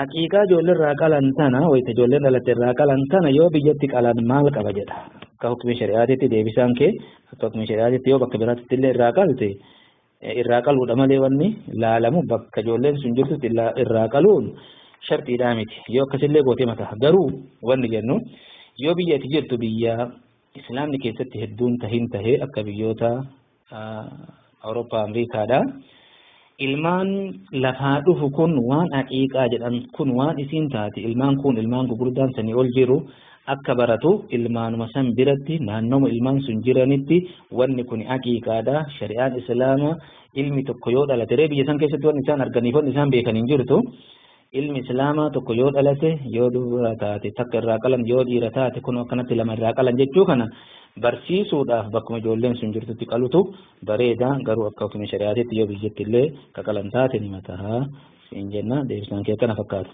aqiiqaa ijoollee irraa qalan tana, wayita ijoolleen dhalatte irraa qalan tana, yoo biyyatti qalan maal qaba jedha. Akka hukmii shari'aatitti deebisaan kee, akka hukmii shari'aatitti yoo bakka biraatti illee irraa qalte irraa qaluudha malee, wanni laalamu bakka ijoolleen sun jirtutti irraa qaluun shartiidhaa miti. Yoo akkasillee gootee mataa. Garuu wanni jennu, yoo biyya ati jirtu biyya Islaamni keessatti hedduun tahin tahee, akka biyyoota Awurooppaa, Ameerikaadha. Ilmaan lafaa dhufu kun waan aqiiqaa jedhan kun waan isiin taate, ilmaan kun ilmaan gurguddaan sanii ol jiru akka baratu, ilmaanuma san biratti, naannoma ilmaan sun jiranitti, wanni kun aqiiqaadha. Shari'aan Islaamaa ilmi tokko yoo dhalate ree, biyya san keessatti wanni isaan arganiif wanni isaan beekan hin jirtu. Ilmi Islaamaa tokko yoo dhalate, yoo dubara taate takka irraa qalan, yoo dhiira taate kun akkanatti lama irraa qalan jechuu kana barsiisuudhaaf bakkuma ijoolleen sun jirtutti qalutu bareeda. Garuu akka hukumi shari'aatitti yoo biyyatti illee ka qalan taate ni mataa siin jenna. Deebisaan kee akkana fakkaata.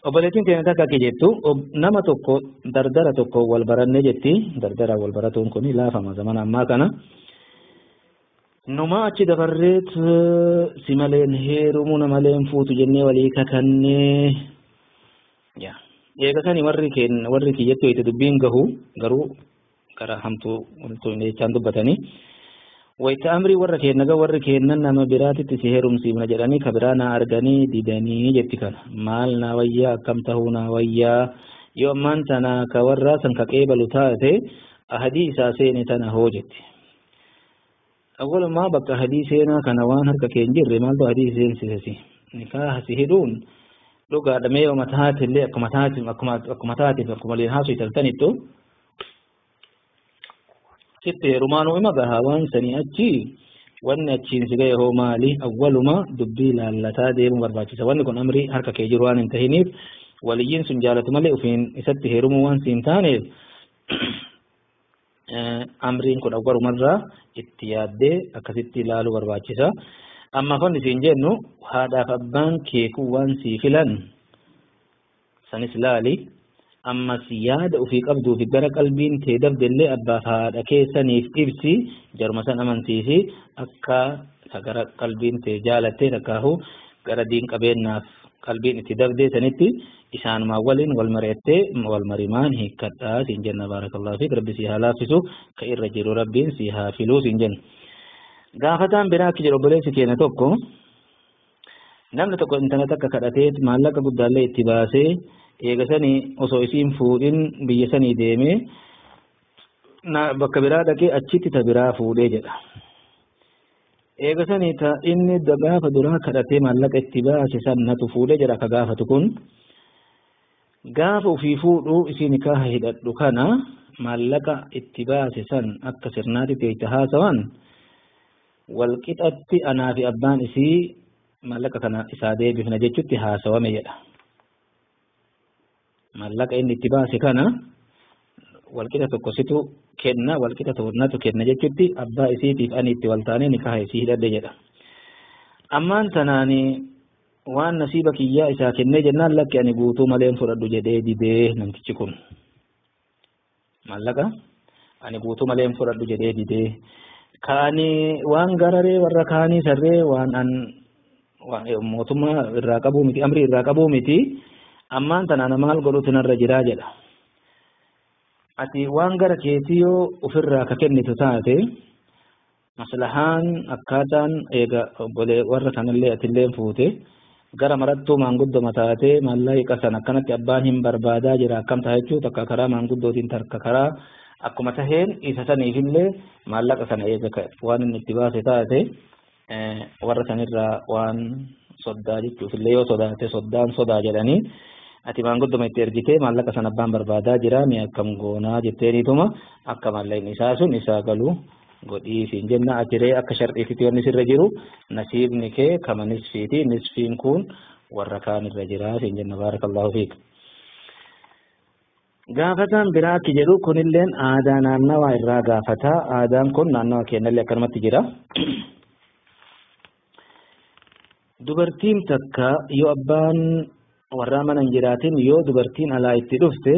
Obboleettiin keenya takka akka jettu, nama tokko dardara tokko wal baranne jetti. Dardara wal baratuun kun laafama zamana ammaa kana. Numa achi dabarreet si maleen heerumu, na maleen fuutu jennee walii kakannee. Yaa. Eega sani warri keen warri kiyyatti wayita dubbiin gahu, garuu gara hamtuu wantoonni jechaan dubbatanii. Wayita amrii warra keenna ga warri keennan nama biraatitti si heerumsiifna jedhanii ka biraa naa arganii didanii jetti kana. Maal naa wayyaa? Akkam tahuu naa wayyaa? Yoo ammaan tana ka warraa san ka qeebalu taate, ahadii isaa seene tana hoo jetti. Awwalumaa bakka ahadii seenaa kana waan harka kee hin jirre maaltu ahadii seensise? Nikaaha si hidhuun dhugaadha, mee yoo taate illee akkuma taate, akkuma taateef akkuma waliin haasoftan sanittu sitti heerumaanuu ima gahaa. Waan sanii achi wanni achiin si gahe hoo maali? Awwaluma dubbii laallataa deemuu barbaachisa. Wanni kun amrii harka kee jiru waan hin tahiniif, waliyyiin sun jaalatu malee ufiin isatti heerumuu waan siin taaneef, amriin kun awwalumarraa itti yaaddee akkasitti ilaaluu barbaachisa. Amma wanni siin jennu, haadhaaf abbaan kee kun waan sii filan sanis laali. Ammas yaada ofii qabduu fi gara qalbiin tee dabdellee abbaaf haadha keessaniif ibsi, jaruma san amansiisi. Akka gara qalbiin tee jaalattee takkaahu gara diin qabeennaaf qalbiin itti dabdee sanitti isaanumaa waliin wal mari'attee wal marimaan hiikkadhaa siin jenna. Baarakallahu fiik. Rabbi si haa laaffisu, ka irra jiru Rabbiin si haa filuu siin jenna. Gaafataan biraa akki jedhu, obboleessi keenya tokko, namni tokko intala takka kadhatee maallaqa guddaallee itti baasee, eega sanii osoo isiin fuudhin biyya sanii deemee bakka biraa dhaqee achitti ta biraa fuudhee jedha. Eega sanii ta inni gaafa duraa kadhatee maallaqa itti baase san natu fuudhee jedha ka gaafatu kun. Gaafa ofii fuudhuu isii nikaaha hidhadhu kana, maallaqa itti baase san akka sirnaatitti itti haasawan walqixatti anaa fi abbaan isii maallaqa kana isaa deebifna jechutti haasawame jedha. Maallaqa inni itti baase kana walqixa tokko situ kenna, walqixa tokko natu kenna jechutti abbaa isiitiif ani itti wal taanee nikaaha isii hidhadhe jedha. Ammaan tanaani waan nasiiba kiyyaa isaa kennee jennaan, lakki, ani guutuu malee fudhadhu jedhee didee namtichi kun. Maallaqa ani guutuu malee fudhadhu jedhee didee. Kaani waan gararee warra kaanii sarree waan an mootummaa irraa qabuu miti, amrii irraa qabuu miti, ammaan tana maal godhutu narra jiraa jedha. Ati waan gara keetii yoo ofirraa ka kennitu taate, maslahaan akkaataan eega obbolee warra kanallee atillee fuute gara marattuu maanguddoma taatee, maallaqa san akkanatti abbaan hin barbaadaa jira, akkam ta'a jechuu, takka karaa maanguddootiin, takka karaa akkuma taheen isa saniifillee maallaqa kana eega waan inni itti baase taate, warra sanirraa waan Soddaa jechuufillee yoo sodaate soddaan sodaa jedhanii ati maangudduma itti ergitee maallaqa sana abbaan barbaadaa jira mi'a akkam goonaa jetteeniituma akka maallaqni isaa sun isaa galu godhii siin jenna. Atiree akka sharxiifitti wanni sirra jiru nasiibni kee kama nisfiiti, nisfiin kun warra kaan irra jira siin jenna. Baarakallahu fiik. Gaafataan biraa akki jedhu kunilleen aadaa naannawaa irraa gaafata. Aadaan kun naannawa keenyallee akkanumatti jira. Dubartiin takka yoo abbaan warraa mana hin jiraatin yoo dubartiin alaa itti dhufte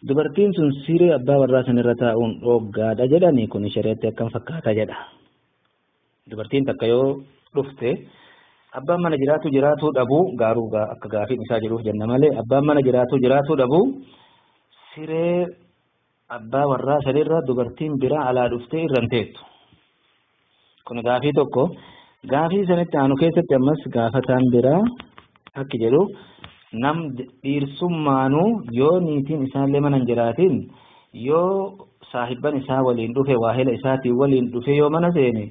dubartiin sun siree abbaa warraa sanirra taa'uun dhooggaadha jedhani, kun shari'atti akkam fakkaata jedha. Dubartiin takka yoo dhufte abbaan mana jiraatu jiraatuu dhabuu gaaruu akka gaafiin isaa jedhuuf jenna malee abbaan mana jiraatu jiraatuu dhabuu siree abbaa warraa sanirra dubartiin biraa alaa dhuftee irra hin teettu. Kun gaafii tokko. Gaafii sanitti aanu keessatti ammas gaafataan biraa akki jedhu nam dhiirsummaanuu yoo niitiin isaallee mana hin jiraatin yoo saahibban isaa waliin dhufe waahila isaatiin waliin dhufe yoo mana seene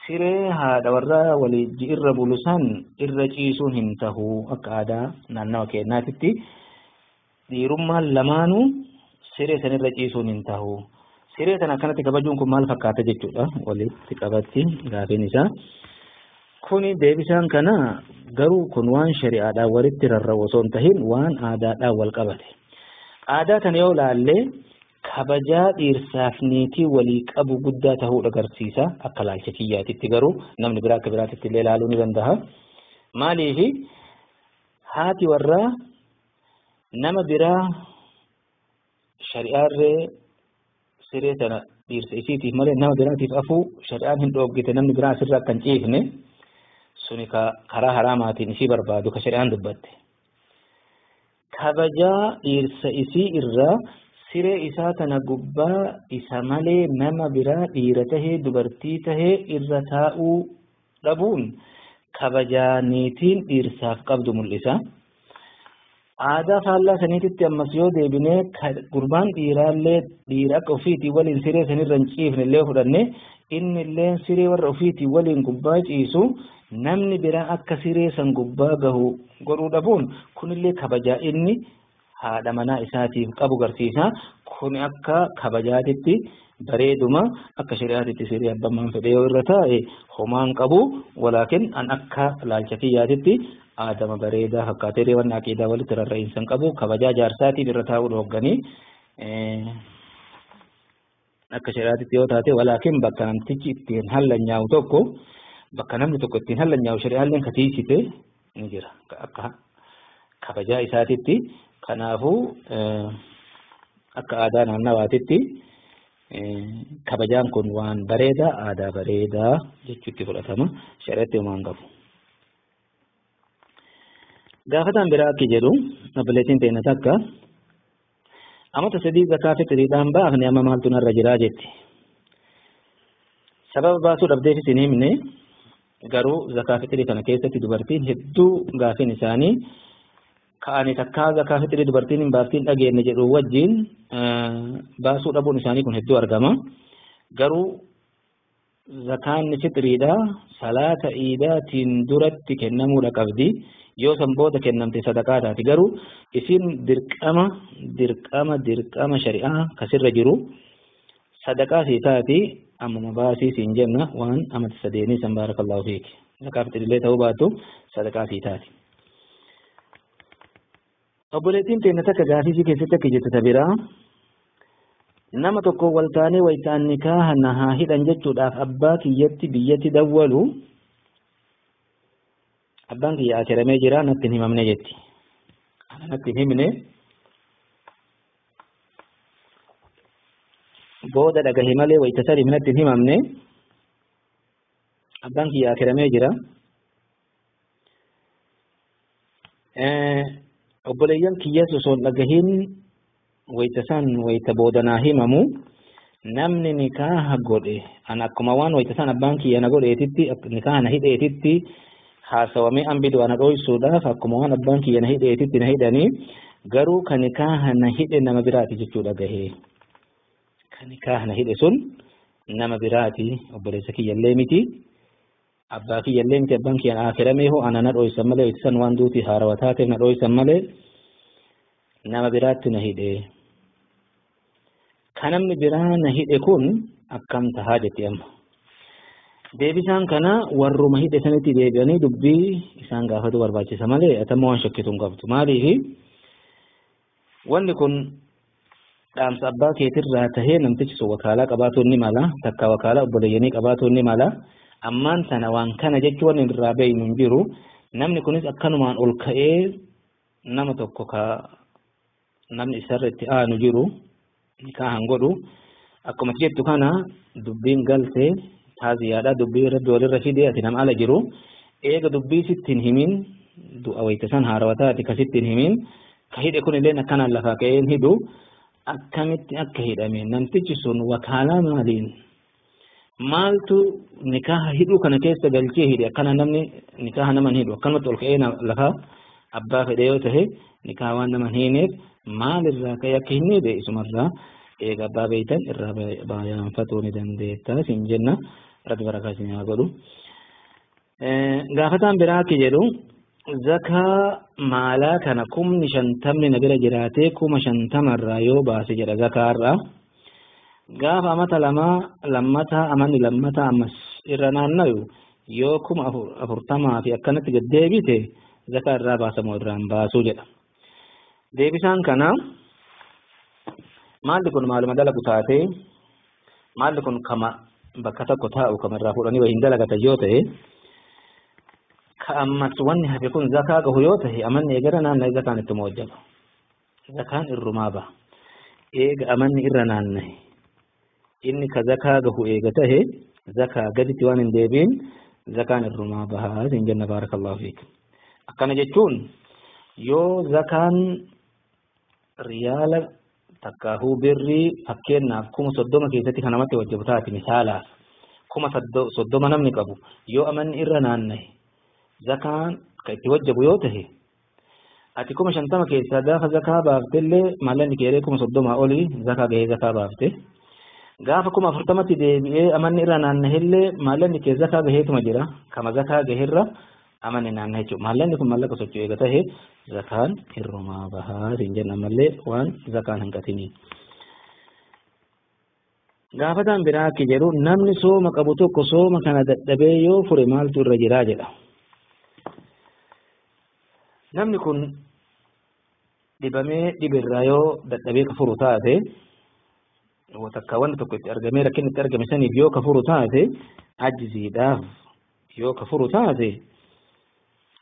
siree haadha warraa walii irra bulu san irra ciisuun hin tahu. Akka aadaa naannawa keenyaatitti dhiirummaan lamaanuu siree san irra ciisuun hin tahu. Siree sana akkanatti kabajuun kun maal fakkaata jechuudha walitti qabatti gaafiin isaa. Kuni deebisaan kana garuu kun waan shari'aadhaan walitti rarra'u osoo hin tahin waan aadaadhaan wal qabate. Aadaa kana yoo laallee kabajaa dhiirsaaf niitii walii qabu guddaa ta'uu agarsiisa. Akka laalcha kiyyaatitti garuu namni biraa akka biraatitti illee ilaaluu ni danda'a. Maaliifi haati warraa nama biraa shari'aarree siree sana dhiirsa isiitiif malee nama biraatiif afuu shari'aan hin dhooggite, namni biraa asirra akka hin ciifne suni karaa haraamaatiin isii barbaadu ka shari'aan dubbatte. Kabajaa dhiirsa isii irraa siree isaa tana gubbaa isa malee nama biraa dhiira tahee dubartii tahee irra taa'uu dhabuun kabajaa niitiin dhiirsaaf qabdu mul'isa. Aadaa faallaa saniititti ammas yoo deebinee gurbaan dhiiraallee dhiira akka ofiitii waliin siree sanirra hin ciifne illee fudhanne inni illee siree warra ofiitii waliin gubbaa ciisu namni biraa akka siree san gubbaa gahu godhuu dhabuun kunillee kabajaa inni haadha manaa isaatiif qabu garsiisa. Kun akka kabajaatitti bareeduma, akka shari'aatitti siree abbaan fedhe yoo irra taa'e homaan qabu. Walaakin an akka laalcha kiyyaatitti aadama bareedaa fakkaatee reewanna aqiidaa walitti rarra'iinsa hin qabu. Kabajaa jaarsaatiif irra taa'uu dhoogganii akka shari'aatitti yoo taate, walaakin bakka namtichi ittiin hallanyaa'u tokko bakka namni tokko ittiin hallanyaa'u shari'aalleen katiisite ni jira akka kabajaa isaatitti. Kanaafuu akka aadaa naannawaatitti kabajaan kun waan bareedaa aadaa bareedaa jechuutti fudhatama, shari'aatti homaa hin qabu. Gaafataan biraa akki jedhu obboleettiin teenya takka amata 3 zakaa fixriidhaan baafne amma maaltu narra jiraa jetti. Sababa baasuu dhabdeefis hin himne, garuu zakaa fixrii kana keessatti dubartiin hedduu gaafiin isaanii ka'anii takkaa zakaa fixrii dubartiin hin baaftiin dhageenye jedhu wajjin baasuu dhabuun isaanii kun hedduu argama. Garuu zakaanni fixriidha salaata iidaatiin duratti kennamuudha qabdi. Yoo san booda kennamte sadaqaa taati. Garuu isin dirqama dirqama dirqama shari'aa kasirra jiru sadaqaa sii taati ammuma baasii siin jenna waan amata sadeenii san. Baarakallahu fiik. Zakaa fixriillee ta'uu baattu sadaqaa sii taati. Obboleettiin teenya takka gaafii isii keessatti akka jettu biraa nama tokko wal taanee wayitaan nikaaha na haa hidhan jechuudhaaf abbaa kiyyatti biyyatti dawwalu abbaan kiyya akeeramee jira natti hin himamne jetti. Ana natti hin himne, booda dhagahe malee wayita sadiif natti hin himamne, abbaan kiyya akeeramee jira. Obboleeyyan kiyyas osoo hin dhagahin wayita san wayita booda naa himamu namni nikaaha godhe an akkuma waan wayita san abbaan kiyya na godheetitti nikaaha na hidheetitti haasawamee ambi du'a na dhoysuudhaaf akkuma waan abbaan kiyya na hidheetitti na hidhanii garuu ka nikaaha na hidhe nama biraati jechuudha gahee. Ka nikaaha na hidhe sun nama biraati, obboleessa kiyyallee miti. Abbaa kiyyallee miti, abbaan kiyyaan aakiramee hoo ana na dhoysan malee, ittisan waan duuti haarawa taateef na dhoysan malee nama biraatti na hidhe. Ka namni biraa na hidhe kun akkam tahaa jetti amma. Deebisaan kana warruma hidhe sanitti deebi'anii dubbii isaan gaafatu barbaachisa malee atamma waan shakkitu hin qabdu. Maaliifi wanni kun dhaamsa abbaa keetirraa tahee namtichi sun wakaalaa qabaatu ni mala, takka wakaalaa obboleeyyanii qabaatu ni mala. Ammaan sana waan kana jechuun wanni irraa beeynu hin jiru. Namni kunis akkanumaan ol ka'ee nama tokko ka namni isarra itti aanu jiru nikaahan godhu. Akkuma jettu kana dubbiin galtee taaziyaadha, dubbii rabbi walirra fidee ati nama ala jiru eega dubbii sitti hin himin, du'a wayita san haarawa taate ka sitti hin himin, ka hidhe kun illee akkanaan lafaa ka'een hidhu akkamitti akka hidhame namtichi sun wakaalaa maaliin maaltu nikaaha hidhuu kana keessa galchee hidhe? Akkana namni nikaaha nama hin hidhu akkanumatti ol ka'ee lafaa abbaa fedhe yoo tahe nikaaha waan nama hin hiineef maalirraa ka'ee akka hin hidhe isumarraa eega abbaa beeytan irraa bayaanfatuu ni dandeetta siin jenna. Rabbi barakaa isin haa godhu. Gaafataan biraa akki jedhu, zakaa maalaa kana 50,000 na bira jiraatee 50,000rraa yoo baase jedha zakaarraa. Gaafa amata lamaa lammataa amanni lammataa ammas irra naannayu yoo 40,000 fi akkanatti gad deebite zakaa irraa baasamoo irraan baasuu jedha. Deebisaan kana maalli kun maaluma dalagu taatee maalli kun kama bakka tokko taa'u kama irraa fuudhanii wayiin dalagatan yoo ta'e, ka ammas wanni hafe kun zakaa gahu yoo ta'e, amanni eegara naanna'e zakaan ittuma hojjeta. Zakaan irrumaa baha. Eega amanni irra naanna'e inni ka zakaa gahu eega tahe zakaa gaditti waan hin deebiin zakaan irrumaa bahaa siin jenna. Baarakallahu fiik. Akkana jechuun yoo zakaan riyaala takkaahuu birrii fakkeenyaaf 30,000 keessatti kan namatti wajjabu taate, misaalaaf 30,000 namni qabu yoo amanni irra naanna'e zakaan ka itti wajjabu yoo tahe, ati 50,000 keessaa gaafa zakaa baaftellee maallaqni keeree 30,000 olii zakaa gahee zakaa baafte. Gaafa 40,000tti deebi'ee amanni irra naanna'ellee maallaqni kee zakaa gaheetuma jira, kama zakaa gaheerra amanni naanna'a jechuudha. Maallaqni kun maallaqa socho'u eega tahe zakaan irrumaa bahaa siin jenna ammallee waan zakaan hanqatinii. Gaafataan biraa akki jedhu, namni sooma qabu tokko sooma kana dadhabee yoo fure maaltu irra jiraa jedha. Namni kun dhibamee dhibirraa yoo dadhabee ka furu taate, takka wanti tokko itti argamee rakkinni itti argame saniif yoo ka furu taate, ajjiziidhaaf yoo ka furu taate,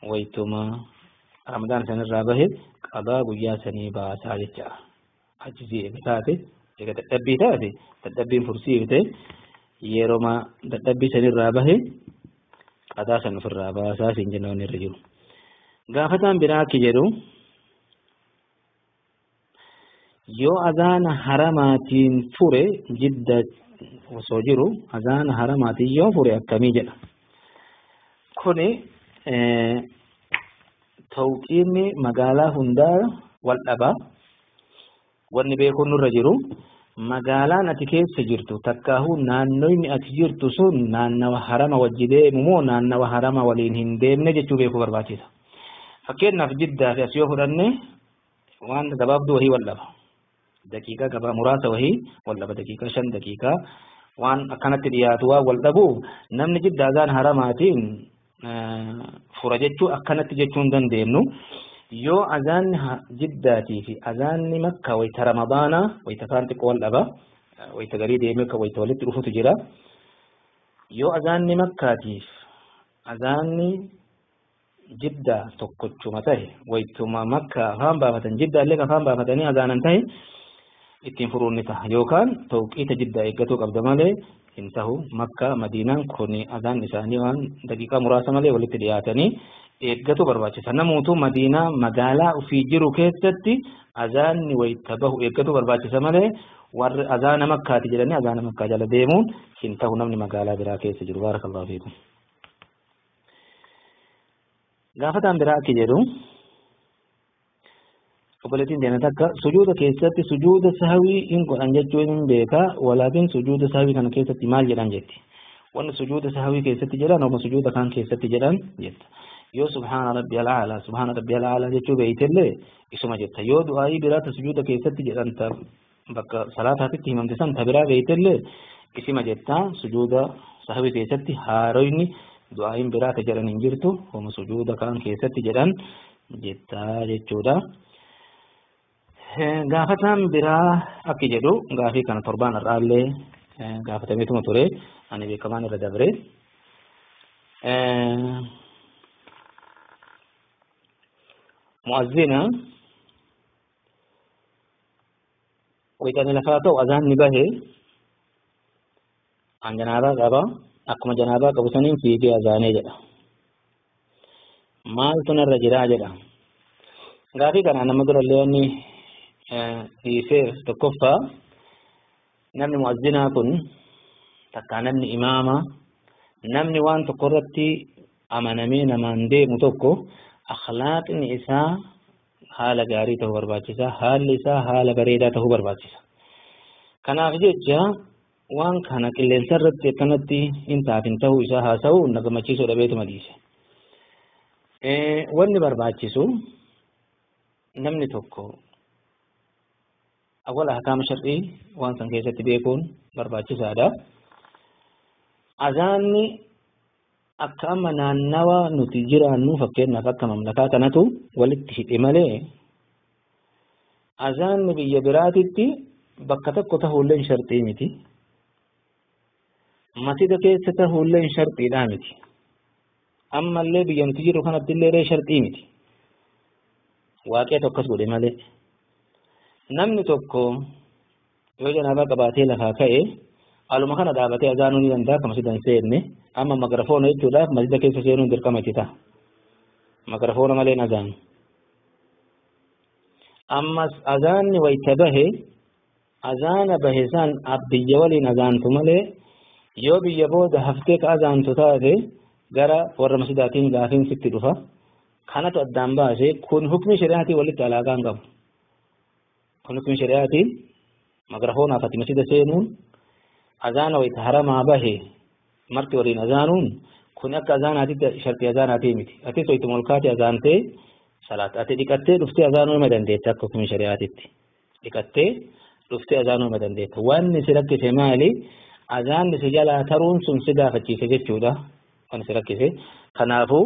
wayituma ramadaan sanirraa bahe qadaa guyyaa sanii baasaa jecha. Ajjizii eega taate, eega dadhabbii taate, dadhabbiin fursiifte, yeroma dadhabbii sanirraa bahe qadaa san ofirraa baasaa siin jenna wanni irra jiru. Gaafataan biraa akki jedhu, yoo azaana haramaatiin fure, Jidda osoo jiru azaana haramaatiin yoo fure akkamii jedha. Kuni tawqiinni magaalaa hundaa wal dhaba. Wanni beekuun nurra jiru magaalaan ati keessa jirtu takkaahuu naannoonni ati jirtu sun naannawa harama wajji deemu moo naannawa harama waliin hin deemne jechuu beekuu barbaachisa. Fakkeenyaaf Jiddaa fi as yoo fudhanne waan gabaabduu wahii wal dhaba. Daqiiqaa gabaa muraasa wahii wal dhaba, daqiiqaa 5, daqiiqaa waan akkanatti dhiyaatu waan wal dhabuuf namni Jiddaa azaan haramaatiin fura jechuu akkanatti jechuu hin dandeenyu. Yoo azaanni Jiddaatii fi azaanni Makkaa wayita Ramadaanaa wayita kaan xiqqoo wal dhaba, wayita garii deemee kan wayita walitti dhufutu jira. Yoo azaanni Makkaatiif azaanni Jiddaa tokkochuma tahe, wayituma Makkaa afaan baafatan Jiddaa illee afaan baafatanii azaanan tahe, ittiin furuun ni taha, yookaan tawqiita Jiddaa eeggatuu qabda malee hin tahu. Makkaa Madiinaan kun azaan isaanii waan daqiiqaa muraasa malee walitti dhiyaatanii eeggatu barbaachisa. Namuutu Madiinaa magaalaa ofii jiru keessatti azaanni wayita bahu eeggatu barbaachisa malee warri azaana Makkaati jedhanii azaana Makkaa jala deemuun hin tahu namni magaalaa biraa keessa jiru. Baarakallahu fiikum. Gaafataan biraa akki jedhu, obboleettiin teenya takka sujuuda keessatti sujuuda sahwii hin godhan jechuun hin beeka, walaakin sujuuda sahwii kana keessatti maal jedhan jetti. Wanni sujuuda sahwii keessatti jedhan oma sujuuda kaan keessatti jedhan jetta. Yoo subhaana rabbiyal a'laa subhaana rabbiyal a'laa jechuu beeytellee isuma jetta. Yoo du'aayii biraata sujuuda keessatti jedhan ta bakka salaataatitti himamte san ta biraa beeytellee isima jetta. Sujuuda sahwii keessatti haaroyni du'aayiin biraata jedhan hin jirtu, oma sujuuda kaan keessatti jedhan jetta jechuudha. Gaafataan biraa akki jedhu gaafii kana torbaan har'aallee gaafatameetuma ture, ani beekamaan irra dabre. Mu'azzina wayitani lafaa ta'u azaanni bahe, an janaabaa qaba, akkuma janaabaa qabu saniin fiigee azaanee jedha. Maaltu narra jiraa jedha. Gaafii kana nama durallee wanni dhiiseef tokkoffaa, namni mu'azzinaa kun takkaa namni imaama, namni waan tokko irratti amanamee namaan deemu tokko akhlaaqni isaa haala gaarii ta'uu barbaachisa, haalli isaa haala bareedaa ta'uu barbaachisa. Kanaaf jecha waan kana qilleensa irratti akkanatti hin taafin ta'uu isaa haasa'u na gammachiisuu dhabeetuma dhiise. Wanni barbaachisu namni tokko awwal ahkaama shar'ii waan san keessatti beekuun barbaachisaadha. Azaanni akka amma naannawa nuti jiraannu fakkeenyaaf akka mamlakaa kanatu walitti hidhe malee azaanni biyya biraatitti bakka tokko ta'uullee sharxii miti. Masjida keessa ta'uullee sharxiidhaa miti. Ammallee biyya nuti jirru kanatti illee sharxii miti. Waaqeetu akkas godhe malee. Namni tokko yoo janaabaa qabaatee lafaa ka'e aluma kana dhaabatee azaanuu ni danda'a akka masjida hin seenne. Amma magrafoona jechuudhaaf masjida keessa seenuun dirqama itti ta'a. Magrafoona malee hin azaanu. Ammas azaanni wayita bahe azaana bahe san biyya waliin azaantu malee yoo biyya booda haftee ka azaantu taate gara warra masjidaatiin gaafiin sitti dhufa. Kanatu addaan baase kun hukmi shari'aatii walitti alaaqaa hin qabu. Kun hukmi shari'aatiin magrafoonaaf ati masjida seenuun azaana wayita haramaa bahe marti waliin azaanuun kun akka azaanaatitti shartii azaanaatii miti. Atis wayituma ol kaate azaantee salaata. Ati dhiqattee dhuftee azaanuu hima dandeetta akka hukmi shari'aatitti. Dhiqattee dhuftee azaanuu hima dandeetta. Wanni si rakkise maali? Azaanni si jalaa taruun sun si gaafachiise jechuudha. Wanni si rakkise. Kanaafuu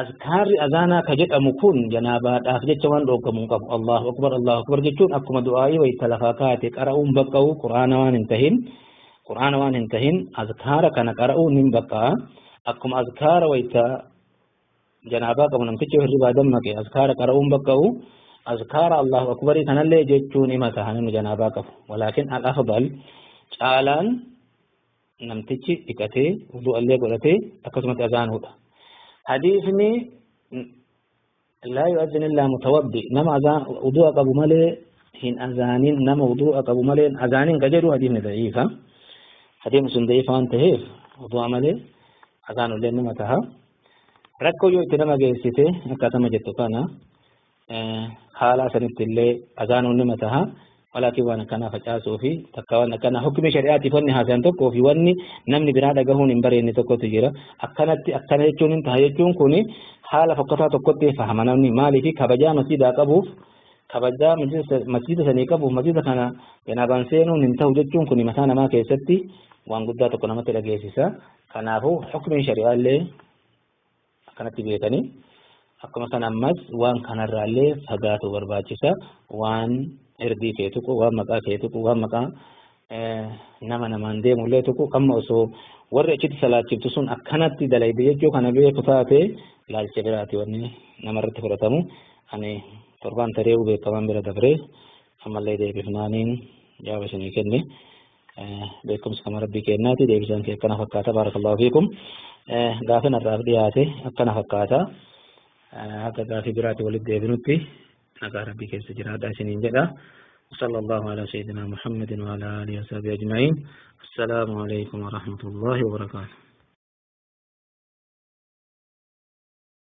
azkaarri azaanaa ka jedhamu kun janaabaadhaaf jecha waan dhooggamu hin qabu. Allahu akbar Allahu akbar jechuun akkuma du'aayii wayita lafaa kaate qara'uun baqqa'u quraana waan hin tahin, quraana waan hin tahin azkaara kana qara'uun hin baqqa'a. Akkuma azkaara wayita janaabaa qabu namtichi hirribaa dammaqe azkaara qara'uun baqqa'u azkaara Allahu akbarii kanallee jechuun hima ta'a namni janaabaa qabu. Walaakin al afdal caalaan namtichi dhiqatee wudu'allee godhatee akkasumatti azaanuudha. Hadiisni laa yu'azzin illaa mutawaddi, nama azaan wudu'a qabu malee hin azaanin, nama wudu'a qabu malee hin azaanin ka jedhu hadiisni da'iifa. Hadiisni sun da'iifa waan ta'eef wudu'a malee azaanullee nima taha. Rakkoo yoo itti nama geessite akkaatama jettu kana haala sanitti illee azaanuun nima taha. Walaakin waan akkanaa facaasuu fi takka waan akkanaa hukmi shari'aatiif wanni haasayan tokkoo fi wanni namni biraa dhagahuun hin bareenye tokkotu jira. Akkanatti akkana jechuun hin taha jechuun kuni haala fokkataa tokkotti fahama namni. Maaliif kabajaa masjidaa qabuuf, kabajaa masjida sanii qabuuf masjida kana janaabaan seenuun hin ta'u jechuun kuni mataa namaa keessatti waan guddaa tokko namatti dhageessisa. Kanaafuu hukmiin shari'aa illee akkanatti beekanii akkuma sana ammas waan kanarraallee fagaatu barbaachisa. Waan irdii kee tuqu, waan maqaa kee tuqu, waan maqaa nama namaan deemullee tuqu, amma osoo warri achitti salaachiftu sun akkanatti dalayde jechuu kana beeku taate ilaalcha biraati wanni namarratti fudhatamu. Ani torbaan taree'uu beekamaan bira dabree ammallee deebifnaaniin jawaaba isinii kenne. Beekumsi kama rabbii kennaati, deebisaan kee akkana fakkaata. Baarakallahu fiikum. Gaafin har'aaf dhiyaate akkana fakkaata. Akka gaafii biraati walitti deebinutti nagaa rabbii keessa jiraadha isiniin jedha. وصلى الله على سيدنا محمد وعلى آله وصحبه أجمعين. السلام عليكم ورحمة الله وبركاته.